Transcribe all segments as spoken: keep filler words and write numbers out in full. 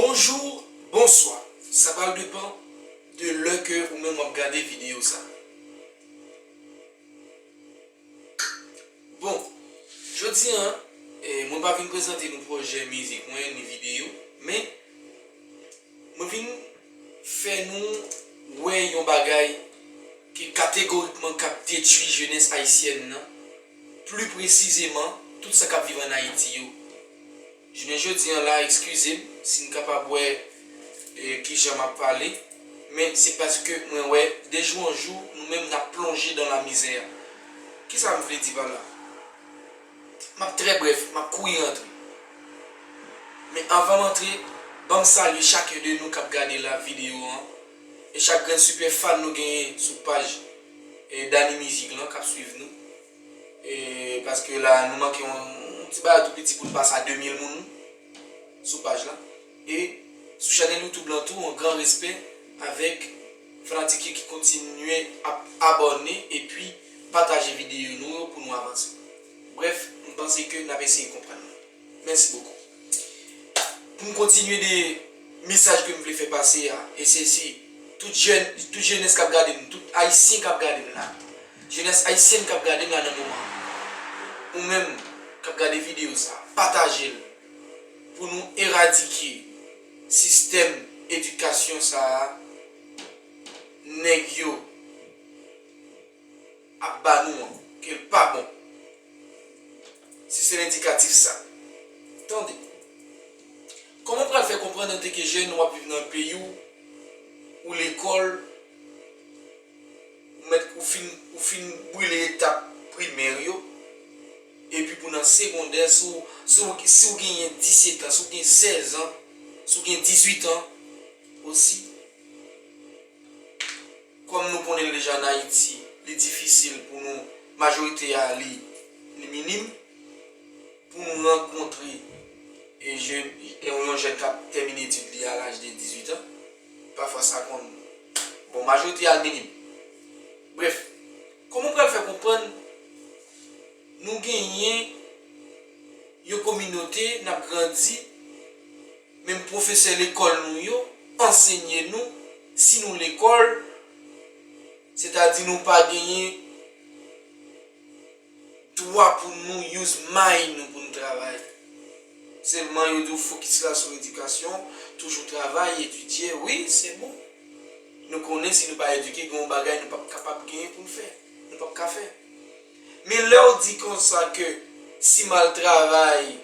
Bonjou, bonswa. Sa pral depann de lè ke ou menm w ap gade videyo sa. Bon, jodi a, eh, mwen pa vin prezante nou pwojè mizik mwen ni videyo, men mwen vin fè nou wè yon bagay ki kategorikman k ap detwi jenès ayisyèn nan, pli presizeman, tout sa k ap viv ann Ayiti yo. Jounen jodi a la, eskize m si n kapab wè, eh, kijan m ap pale, men se paske mwen wè, de jou an jou, nou menm n ap plonje dan la mizè. Kisa m vle di pa la? M ap trè brèf, m ap kouri rantre. Men anvan m antre, ban m salye chak de nou k ap gade la videyo an, e chak grenn sipè fan nou genyen sou paj, eh, Dany Music lan k ap swiv nou. E paske la, nou manke yon, yon ti bagay tou piti pou n pase a de mil moun sou paj la. E sou chanèl YouTube lan tou, yon gran respè avèk fanatik yo ki kontinye ap abòne epi pataje videyo nou yo pou nou avanse. Brèf, m panse ke n ap eseye konprann mwen. Mèsi bokou. Pou m kontinye de mesaj ke m vle fè pase a, e se, se tout jèn, tout jenès k ap gade m, tout ayisyen k ap gade m la, jenès ayisyèn k ap gade m la nan moman an, ou menm k ap gade videyo sa, pataje l pou nou eradike sistèm edikasyon sa a nèg yo ap ba nou an, ke l pa bon. Si se lendikatif sa. Tande. Kòman w pral fè konprann antanke jèn w ap viv nan peyi w, ou lekòl, ou mèt, ou fin, ou fin brile etap primè yo, epi pou nan segondè, si w, si w, si w genyen disèt an, si w gen sèz an, si w gen dizuit an osi, kòm nou konnen l deja ann Ayiti, li difisil pou nou, majorite a li, li minim, pou nou rankontre e jèn, e yon jèn k ap tèmine etid li a laj de dizuit an. Pafwa sa konn, bon, majorite a l minim. Brèf, kòman w pral fè konprann nou genyen yon kominote, n ap grandi, menm pwofesè lekòl nou yo ansenye nou, si nou lekòl, sètadi nou pa genyen dwa pou nou use mind nou pou n travay. Sèlman yo di w fokis la sou edikasyon, toujou travay, etidye, wi, se bon. Nou konnen si nou pa edike, gen yon bagay nou p ap kapab genyen pou n fè. Nou p ap ka fè. Men lè w di konsa ke si m al travay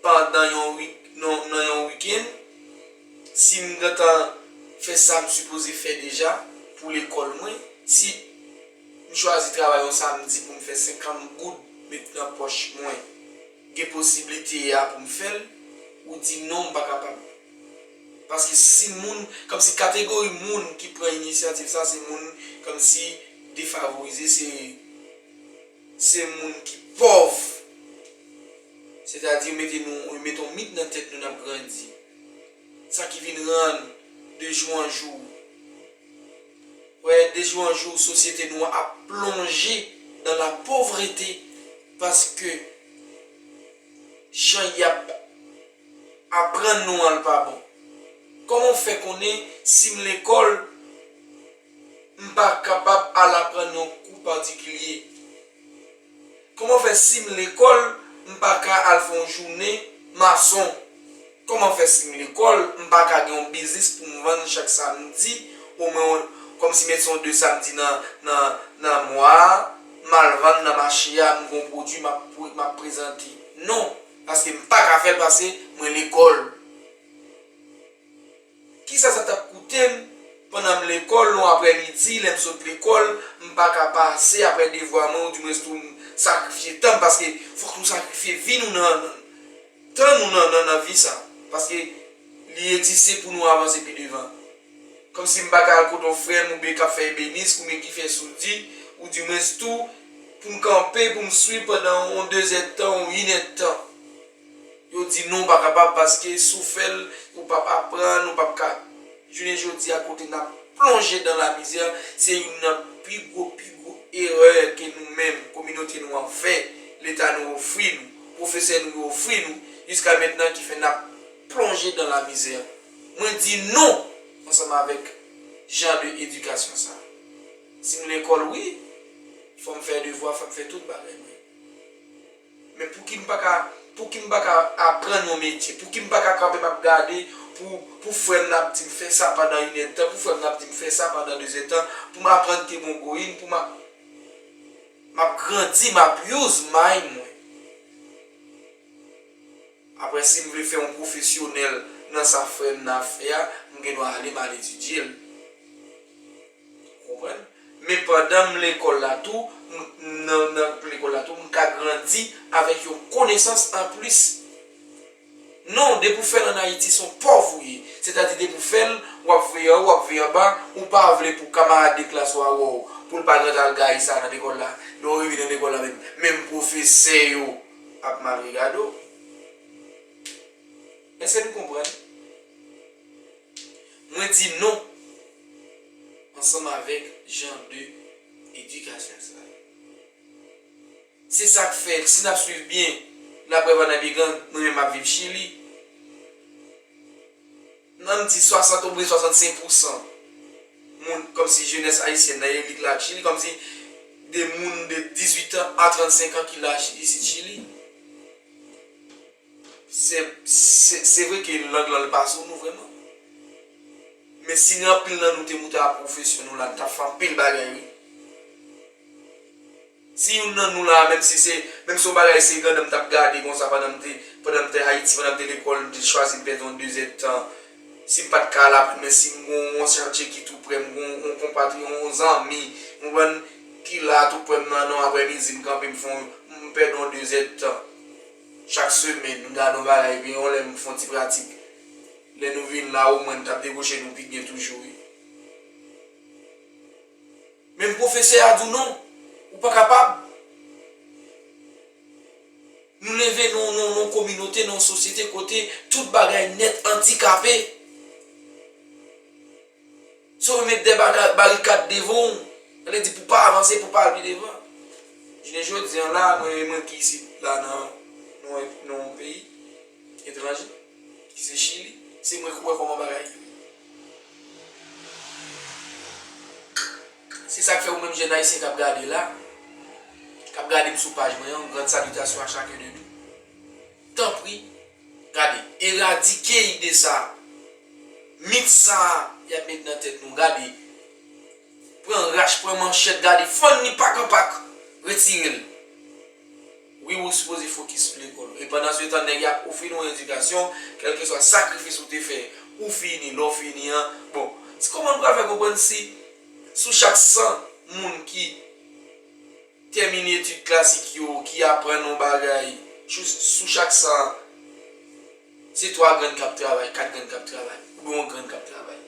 pandan yon wik, nan, nan yon wikenn, si m gentan fè sa m sipoze fè deja pou lekòl mwen, si m chwazi travay yon samdi pou m fè senkant goud met nan pòch mwen, gen posiblite a pou m fè l, ou di non, m pa kapab. Paske si moun, kòmsi kategori moun ki pran inisyativ sa, se moun kòmsi defavorize, se, se moun ki pòv. Sètadi, yo mete nou, yo mete yon mit nan tèt nou, n ap grandi. Sa ki vin rann, de jou an jou, wè, de jou an jou, sosyete nou an ap plonje dan la povrete, paske jan y ap aprann nou an l pa bon. Kòman w fè konnen si m lekòl, m pa kapab al aprann yon kou patikilye? Kòman fè si m lekòl, m pa ka al fè yon jounen mason? Kòman fè si m lekòl, m pa ka gen yon biznis pou m vann chak samdi, omwen kòmsi mete yon de samdi nan, nan, nan mwa a, m al vann nan mache a, m gen yon pwodui m ap, m ap prezante? Non, paske m pa ka fè l paske mwen lekòl. Kisa sa t ap koute m pandan m lekòl, yon aprèmidi, lè m sot lekòl, m pa ka pase apre devwa mwen, oudimwens tou m sakrifye tan m, paske fòk nou sakrifye vi nou nan, nan, tan nou nan, nan, nan vi sa, paske li egziste pou nou avanse pi devan. Kòmsi m pa ka al kote yon frè m oubyen k ap fè ebenis, oubyen ki fè soudi, oudimwens tou, pou m kanpe, pou m swiv pandan yon dezèdtan, yon inèdtan. Yo di non, w pa kapab, paske si w fè l, ou p ap aprann, ou p ap ka. Jounen jodi a, kote n ap plonje dan lamizè, se youn nan pi gwo, pi gwo erè ke nou menm, kominote nou an fè, Leta nou ofri nou, pwofesè nou yo ofri nou, jiska mentnan ki fè n ap plonje dan lamizè. Mwen di non ansanm avèk jan de edikasyon sa. Si m lekòl, wi, fò m fè devwa, fò m fè tout bagay mwen. Men pouki m pa ka, pouki m pa ka aprann yon metye? Pouki m pa ka kanpe m ap gade pou, pou frè m nan ap di m fè sa pandan inèdtan, pou frè m nan ap di m fè sa pandan dezèdtan, pou m aprann ke m on goyin, pou m ap, m ap grandi, m ap use mind mwen. Apre, si m vle fè yon pwofesyonèl nan sa frè m nan ap fè a, m gen dwa ale, m al etidye l. Ou konprann? Men pandan m lekòl la tou, m, m nan, nan lekòl la tou, m ka grandi avèk yon konesans anplis. Non, depi w fè l ann Ayiti, se yon pòv ou ye. Sètadi, depi w fè l, w ap veye anwo, w ap veye anba, ou pa vle pou kamarad de klas ou a wè w, pou l pa t rantre al gaye sa nan lekòl la. Lè w rive nan lekòl la menm, menm pwofesè yo ap mal regade w. Èske nou konprann? Mwen di non ansanm avèk jan de edikasyon sa yo. Se sa k fè, si n ap swiv byen laprè Vanderbilt, mwen menm m ap viv Chili. Nan m di swasant oubyen swasannsenk pousan moun, kòmsi jenès ayisyèn nan elit la Chili, kòmsi de moun de dizuit an a trannsenk an ki la isit Chili. Se, se, se vre ke lang lan li pa sou nou vrèman. Men si anpil nan nou te moute a pwofesyon nou la, n t ap fè anpil bagay, wi. Si youn nan nou la, menm si se, menm si yon bagay se grandè m t ap gade konsa pandan m te, pandan m te Ayiti, pandan m te lekòl, m te chwazi m pèdi yon dezèdtan. Si m pa t ka al aprann, men si m gon yon chantye ki tou prè, m gon yon konpatri, yon zanmi, ou konprann, ki la tou prè m nan, nan aprèmidi, m kanpe, m fè yon, m pèdi yon dezèdtan. Chak semèn, m gade yon bagay, epi yon lè m fè yon ti pratik. Lè nou vin la, omwen, n t ap debouche nou pi byen toujou, wi. Men pwofesè a di w non, ou pa kapab. Nou leve nan, nan, nan yon kominote, nan yon sosyete kote tout bagay nèt andikape. Si w met de baga-, barikad devan w, sa vle di pou w pa avanse, pou w pa al pi devan. Jounen jodi a la, mwen, mwen ki isit la nan, nan, nan yon peyi etranje, ki se Chili, se mwen ki wè kòman bagay yo ye. Se sa k fè ou menm jèn ayisyen k ap gade la, k ap gade m sou paj mwen an, grande salutation à chacun de nous. Tanpri, gade, eradike ide sa a, mit sa a y ap met nan tèt nou. Gade, pran rach, pran manchèt, gade, fann li pak an pak, retire l. Wi, ou sipoze fokis sou lekòl ou. E pandan se tan, nèg y ap ofri nou yon edikasyon, kèlkeswa sakrifis ou te fè, ou fini, lè w fini an. Bon, ti kòman nou pral fè konprann si sou chak san moun ki tèmine etid klasik yo, ki aprann yon bagay, sou, sou chak san, se twa grenn k ap travay, kat grenn k ap travay, oubyen yon grenn k ap travay.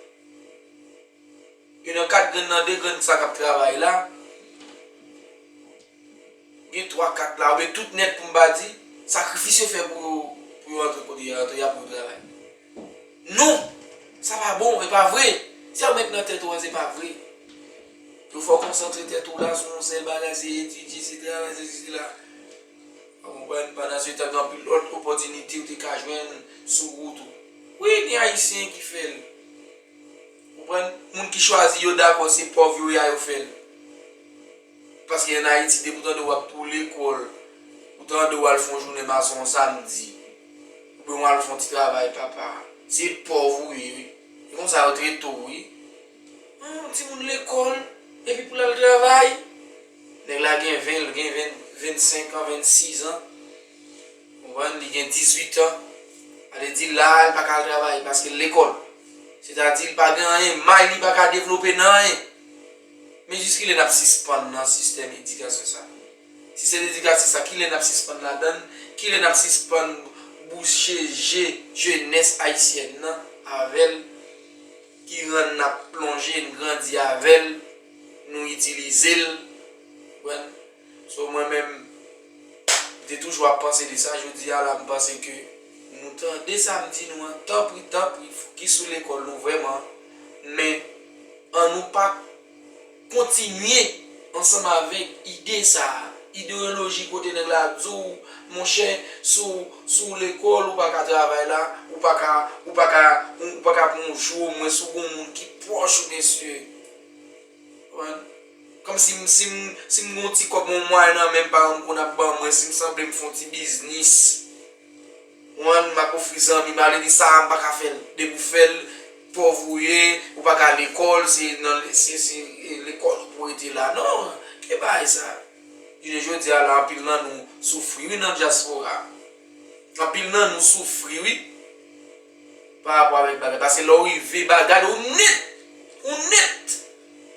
E nan kat grenn nan, de grenn sa k ap travay la, gen twa, kat la, oubyen tout nèt pou m pa di, sakrifis yo fè pou yo, pou yo antre kote y a antre a pou yo travay. Non! Sa pa bon, e pa vre. Sa w met nan tèt ou an, se pa vre. Yo fè w konsantre tèt ou la sou yon sèl bagay, se etidye, se travay, se sesi, sela. Ou konprann? Pandan se tan, gen anpil lòt opòtinite ou te ka jwenn sou wout ou. Wi, gen Ayisyen ki fè l. Konprann? Moun ki chwazi yo dakò, se pòv yo ye a yo fè l. Paske ann Ayiti, depi w tande w ap pou lekòl, ou tande w al fè yon jounen mason yon samdi, oubyen w al fè yon ti travay papa, se pòv ou ye, wi. E konsa yo trete w, wi. Yon timoun lekòl, epi pou l al travay, nèg la gen ven, l gen ven, vennsenk an, vennsis an. Konprann? Li gen dizuit an. Sa vle di la, li pa ka al travay paske l lekòl. Sètadi, li pa gen anyen, may li pa ka devlope nan anyen. Men jiskilè n ap sispann nan sistèm edikasyon sa? Sistèm edikasyon sa, kilè n ap sispann ladan l? Kilè n ap sispann bouche je jenès ayisyèn nan avè l, ki rann n ap plonje, n grandi avè l, nou itilize l? Konprann? So, mwen menm, m te toujou ap panse de sa, jodi a la, m panse ke nou tande sa m di nou an, tanpri, tanpri, fokis sou lekòl nou vrèman, men annou pa kontinye ansanm avèk ide sa a, ideyoloji kote nèg la ap di w, monchè, si w, si w lekòl, ou pa ka travay la, ou pa ka, ou pa ka, ou pa ka Yon jou omwen si w gen yon moun ki pwòch ou, mesye. Konprann? Kòmsi m, si m, si m gen yon ti kòb, yon mwayen nan men m, paran m konn ap ban mwen, si m sanble m fè yon ti biznis. Konprann? M ap ofri zanmi m, ale di sa a, m pa ka fè l. Depi w fè l, pòv ou ye, ou pa ka lekòl, se nan, se, se, e, lekòl ou pou rete la. Non, ki bagay sa? Jounen jodi a la, anpil nan nou soufri, wi, nan dyaspora. Anpil nan nou soufri, wi, pa rapò avèk bagay. Paske lè w rive, bagay, gade, ou nèt, ou nèt.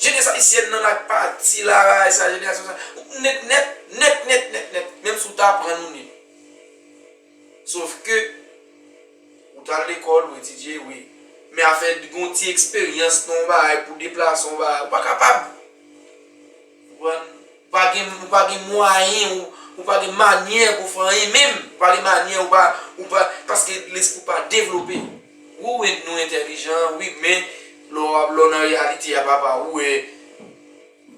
Jenès ayisyèn nan ak pati la, sa, jenerasyon sa, ou nèt, nèt, nèt, nèt, nèt, nèt. Menm si w ta aprann, ou nèt. Sof ke, ou t al lekòl, ou etidye, wi. Men afè gen yon ti eksperyans nan yon bagay pou deplase yon bagay, ou pa kapab. Ou konprann? Ou pa gen, ou pa gen mwayen, ou, ou pa gen manyè pou fè anyen menm. Ou pa gen manyè, ou pa, ou pa, paske lespri w pa devlope. Wi, ou en-, nou entèlijan, wi, men lè w ap, lè w nan reyalite a, papa, ou wè,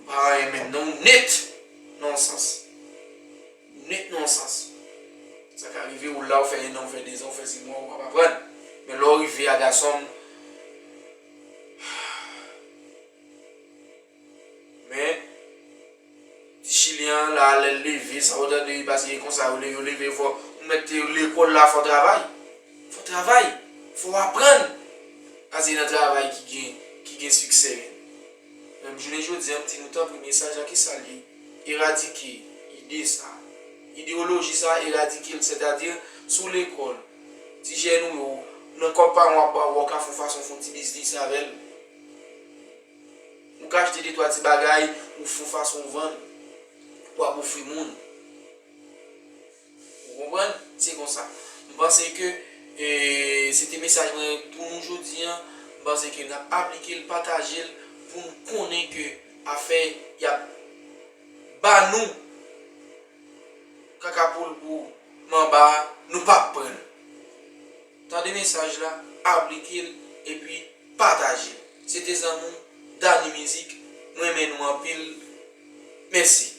pa anyen menm, non, ou nèt nan yon sans. Ou nèt nan yon sans. Sa ka rive, ou la, ou fè en an, ou fè dezan, ou fè sis mwa, ou p ap aprann. Men lè w rive a, gason m, men, ti Chilyen an la, lè l leve, sa w tande, paske e konsa yo leve, yo leve, fò, ou mèt te lekòl la, fò w travay. Fò w travay. Fò w aprann. Paske nan travay ki gen, ki gen siksè, men. Men jounen jodi a, m di nou, tanpri, mesaj la, ki sa l ye? Eradike ide sa. Ideyoloji sa, eradike l, sètadi, sou lekòl. Ti jèn ou yo, nan kòb paran w ap ba w, w ka fè yon fason, fè yon ti biznis avè l. Ou ka achte de twa ti bagay, ou fè yon fason w vann, w ap ofri moun. Ou konprann? Se konsa. M panse ke, e, se te mesaj mwen pou nou jodi a. M panse ke n ap aplike l, pataje l, pou n konnen ke afè y ap ba nou kaka poul pou manba a, nou p ap pran l. Tande mesaj la, aplike l, epi pataje l. Se te zanmi w, Dany Mizik. M renmen nou anpil. Mèsi.